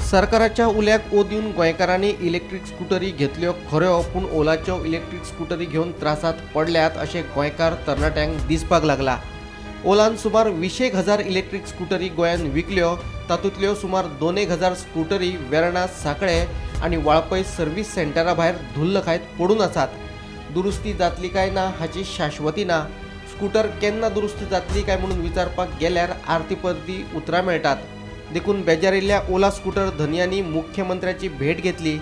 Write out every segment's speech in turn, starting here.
सरकाराच्या उल्याक ओ दिवन गोंयकारांनी इलेक्ट्रीक स्कुटरी घेतल्यो खऱ्यो, पूण ओलाच्यो इलेक्ट्रीक स्कुटरी घेवन त्रासांत पडल्यात अशें गोंयकार तरणाट्यांक दिसपाक लागला। ओलान सुमार 20,000 इलेक्ट्रीक स्कुटरी गोंयांत विकल्यो, तातूंतल्यो सुमार 2,000 स्कुटरी वेर्णा, सांखळे आनी वाळपय सर्वीस सेंटरा भायर धुल्ल खायत पडून आसात। दुरुस्ती जातली काय ना हाची शाश्वती ना। स्कुटर केन्ना दुरुस्ती जातली काय म्हणून विचारपाक गेल्यार आरती परती उतरां मेळटात। देखून बेजारिल्ल्या ओला स्कुटर धनयांनी मुख्यमंत्र्याची भेट घेतली।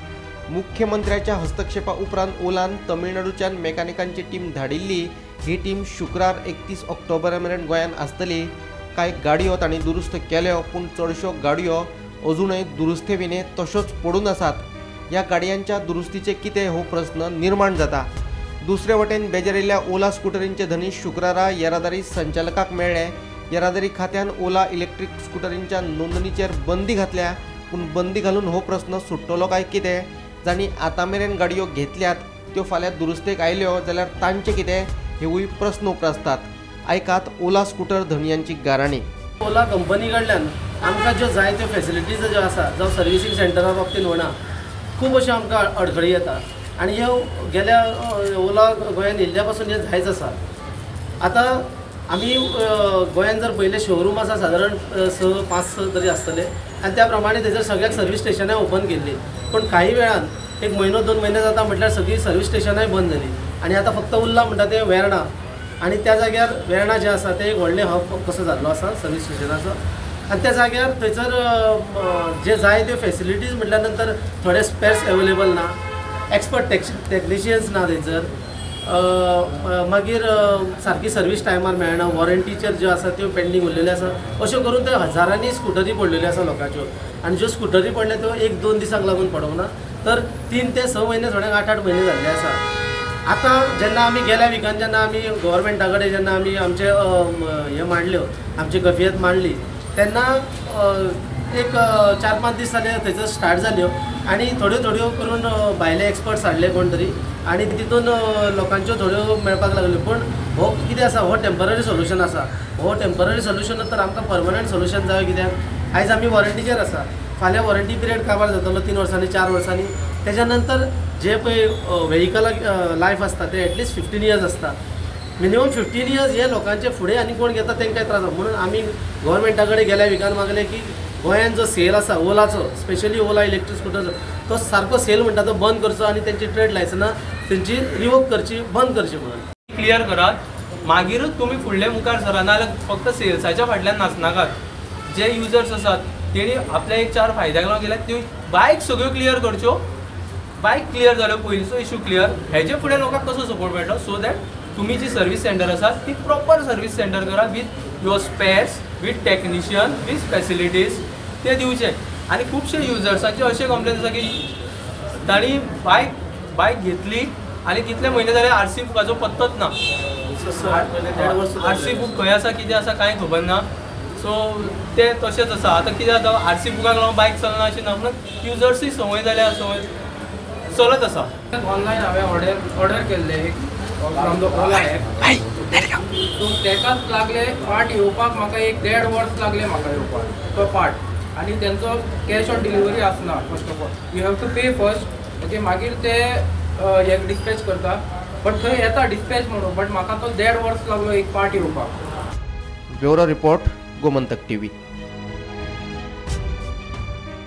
मुख्यमंत्र्याच्या हस्तक्षेपा उपरांत ओलान तमिळनाडूच्यान मेकॅनिकांची टीम धाडिल्ली। ही टीम शुक्रार 31 ऑक्टोबर मेरेन गोंयांत आसतली। कांय गाडयो तांणी दुरुस्त केल्यो, पूण चडश्यो गाडयो अजूनय दुरुस्ते विणे तश्योच पडून आसात। ह्या गाडयांच्या दुरुस्तीचे कितें हो प्रस्न निर्माण जाता। दुसरे वटेन बेजारिल्ल्या ओला स्कुटरींचे धनी शुक्रारा येरादारी संचालकाक मेळ्ळे। येरादारी खात्यान ओला इलेक्ट्रीक स्कुटरींच्या नोंदणीचेर बंदी घातल्या, पूण बंदी घालून हो प्रस्न सुट्टलो काय कितें? जांणी आतां मेरेन गाडयो घेतल्यात त्यो फाल्यां दुरुस्तेक आयल्यो जाल्यार तांचें कितें हेवूय प्रस्न उप्रासतात। आयकात ओला स्कुटर धनयांची गाराणी। ओला कंपनी कडल्यान आमकां ज्यो जाय त्यो फेसिलिटीज ज्यो आसा, जावं सर्विसींग सेंटरा बाबतीन म्हणा, खूब अश्यो आमकां अडखळी येता आनी ह्यो गेल्या ओला गोंयांत येयल्ल्या पासून हें जायच आसा। आतां आमी गोंयांत जर पयलें शोरूम आसा सादारण 6, 5, 6 तरी आसतले आनी त्या प्रमाणे थंयसर सगळ्याक सर्वीस स्टेशनां ओपन केल्ली, पूण काही वेळान 1 म्हयनो 2 म्हयने जाता म्हटल्यार सगळीं सर्वीस स्टेशनांय बंद जाली आनी आतां फक्त उरलां म्हणटा तें वेर्णा, आनी त्या जाग्यार वेर्णा जें आसा तें एक व्हडलें हब कसो जाल्लो आसा सर्वीस स्टेशनाचो आनी त्या जाग्यार थंयसर जे जाय त्यो फेसिलिटीज म्हटल्या नंतर थोडे स्पेर्स एवेलेबल ना, एक्सपर्ट टॅक्निशियन्स ना थंयसर, मागीर सारकी सर्वीस टायमार मेळना, वॉरंटीचेर ज्यो आसा त्यो पेंडींग उरलेल्यो आसा। अश्यो करून ते हजारांनी स्कुटरी पडलेल्यो आसा लोकांच्यो आनी ज्यो स्कुटरी पडल्या त्यो 1-2 दिसांक लागून पडोंक ना, तर 3 ते 6 म्हयने, थोड्यांक 8-8 म्हयने जाल्ले आसा। आतां जेन्ना आमी गेल्या विकान जेन्ना आमी गव्हर्मेंटा कडेन जेन्ना आमी आमचे हें मांडल्यो, आमची कफियत मांडली, तेन्ना एक 4-5 दीस जाले थंयसर स्टार्ट जाल्यो आनी थोड्यो थोड्यो करून भायले एक्सपर्ट्स हाडले कोण तरी आनी तितून लोकांच्यो थोड्यो मेळपाक लागल्यो। पूण हो कितें आसा, हो टेंपररी सोल्युशन आसा। हो टेंपररी सोल्युशन तर आमकां परमनंट सोल्युशन जाय। कित्याक आयज आमी वॉरंटीचेर आसा, फाल्यां वॉरंटी पिरियड काबार जातलो 3 वर्सांनी, 4 वर्सांनी, तेज्या नंतर जे पळय व्हेकलाक लायफ आसता ते एटलिस्ट 15 इयर्स आसता। मिनिमम 15 इयर्स हे लोकांचे फुडें आनी कोण घेता तांकां त्रास जाता। म्हणून आमी गव्हर्मेंटा कडेन गेल्या विकान मागलें की गोंयांत जो सेल आसा ओलाचो, स्पेशली ओला इलेक्ट्रीक स्कुटरचो, तो सारको सेल म्हणटा तो बंद करचो आनी तेंची ट्रेड लायसनां तेंची रिवोक करची, बंद करची म्हणून क्लियर करात, मागीरूच तुमी फुडले मुखार सरा, नाजाल्यार फक्त सेल्साच्या फाटल्यान नाचनाकात। जे युजर्स आसात तेणी आपल्या एक 4 फायद्याक लागून गेल्यार त्यो बायक सगळ्यो क्लियर करच्यो। बायक क्लियर जाल्यो, पयलींचो इशू क्लियर, हेजे फुडें लोकांक कसो सपोर्ट मेळटलो, सो that तुमी जी सर्वीस सेंटर आसा ती प्रॉपर सर्वीस सेंटर करा with your spares, with technician, with facilities ते दिवचे। आनी खुबशे युजर्सांचे अशें कंप्लेन आसा की तांणी बायक घेतली आनी कितले म्हयने जाले आरसी बुकाचो पत्तोच ना, आरसी बूक खंय आसा कितें आसा कांय खबर ना। सो ते तशेंच आसा। आतां कितें जाता, आरसी बुकाक लागून बायक चलना अशें ना, पूण युजर्सूय संवय जाल्या, संवय चलत आसा। ऑनलायन हांवें ऑर्डर केल्लें एक from the Ola app, so तेकाच लागले पार्ट येवपाक म्हाका 1-1.5 वर्स लागले म्हाका येवपाक तो पार्ट, आनी तेंचो कॅश ऑन डिलिव्हरी आसना। First of all you have to pay first, okay, मागीर ते हे डिस्पॅच करता, बट थंय येता डिस्पॅच म्हणून, बट म्हाका तो 1.5 वर्स लागलो एक पार्ट येवपाक। Bureau report, Gomantak TV.